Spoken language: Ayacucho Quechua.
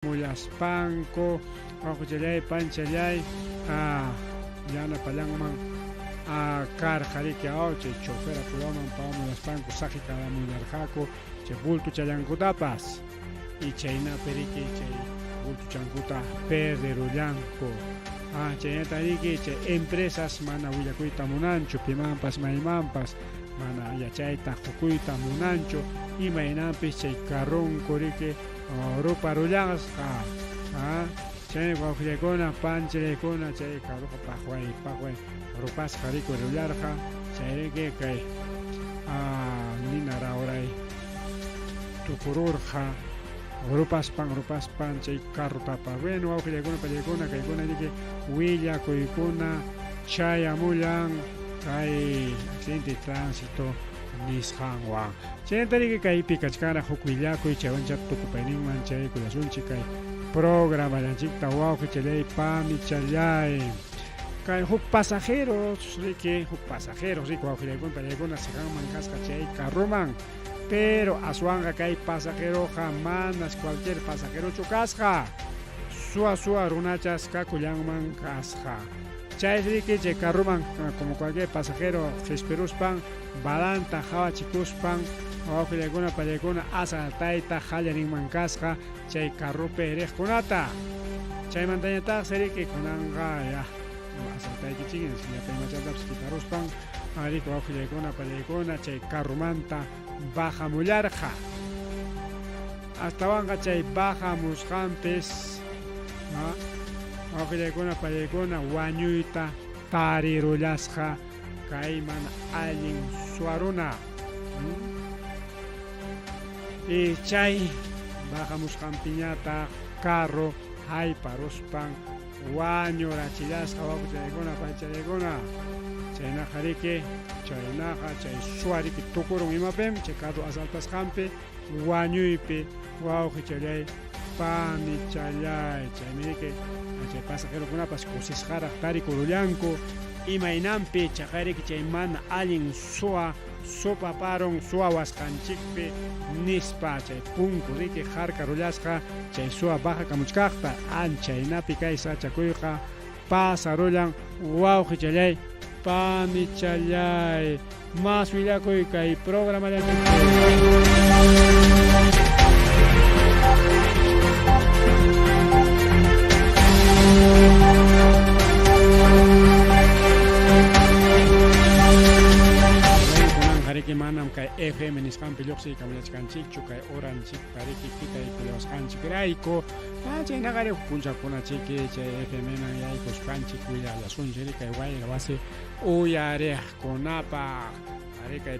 Mullaspanku wawqichallay panchallay yanapallanman karqa riki aw chay chofer apuraman pawamulaspanku saqikamullarqaku chay bultuchallankutapas y chaynapi riki chay bultuchankuta perderullanku chaynata riki chay empresas mana willakuyta munanchu pimanpas maymanpas mana yachayta qukuyta munanchu imaynampis chay carronku riki Ruparullasqa chay wawqillaykuna panchillaykuna chay carroqa paqway paqway rupasqa rikurillarqa chayriki kay nina rawray tukururqa rupaspan rupaspan chay carrotapa. Bueno wawqillaykuna pallaykuna kaykuna riki willakuykuna chayamullan kay accidente de tránsito nisqanwan. Chaynata riki kaypi kachkanraq huk willakuy chaywancha tukupayninman chaykullasunchik kay programallanchikta wawqichallay pamichallay. Kay huk pasajeros riki huk pasajeros riki wawqillaykuna pallaykuna siqanman kasqa chay carroman pero aswanqa kay pasajeroqa manas cualquier pasajerochu kasqa suwa suwa runachas kakullanman kasqa. Chay riki chay carroman como cualquier pasajero qispiruspan Balanta qawachikuspan wawqillaykuna pallaykuna asaltayta qallarinman kasqa chay carropi riqkunata. Chaymantañataqsi riki kunanqa ya asaltaykichik llapa imachantapas quitaruspan riki wawqillaykuna pallaykuna chay carromanta bajamullarqa. Astawanqa chay bajamusqanpis wawqillaykuna pallaykuna wañuyta tarirullasqa Kay mana allin suwa runa. Y chay bajamusqanpiñataq carro hayparuspan wañurachillasqa wawqichaykuna paychaykuna. Chaynaqa riki, chaynaqa chay suwa riki tukurun imapim chay carro asaltasqanpi wañuypi wawqichallay panichallay. Chaymi riki chay pasajerokunapas kusisqaraq tarikurullanku imaynanpi chaqayriki chay mana allin suwa supaparun suwawasqanchikpi nispa chay punku riki harkarullasqa chay suwa bajakamuchkaqta anchaynapi kay sachakuyqa pasarullan wawqichallay panichallay. Mas willakuy kay programallanchikpi. Kunanqa manam kay FM nisqanpi lluqsiykamullachkanchikchu kay horanchikta riki kitaykullawasqanchikrayku. Chaynaqa huk punchawkunachiki chay FM man yaykuspanchik willallasunchik kay wayra wasi uyariqkunapaq. Ari kay.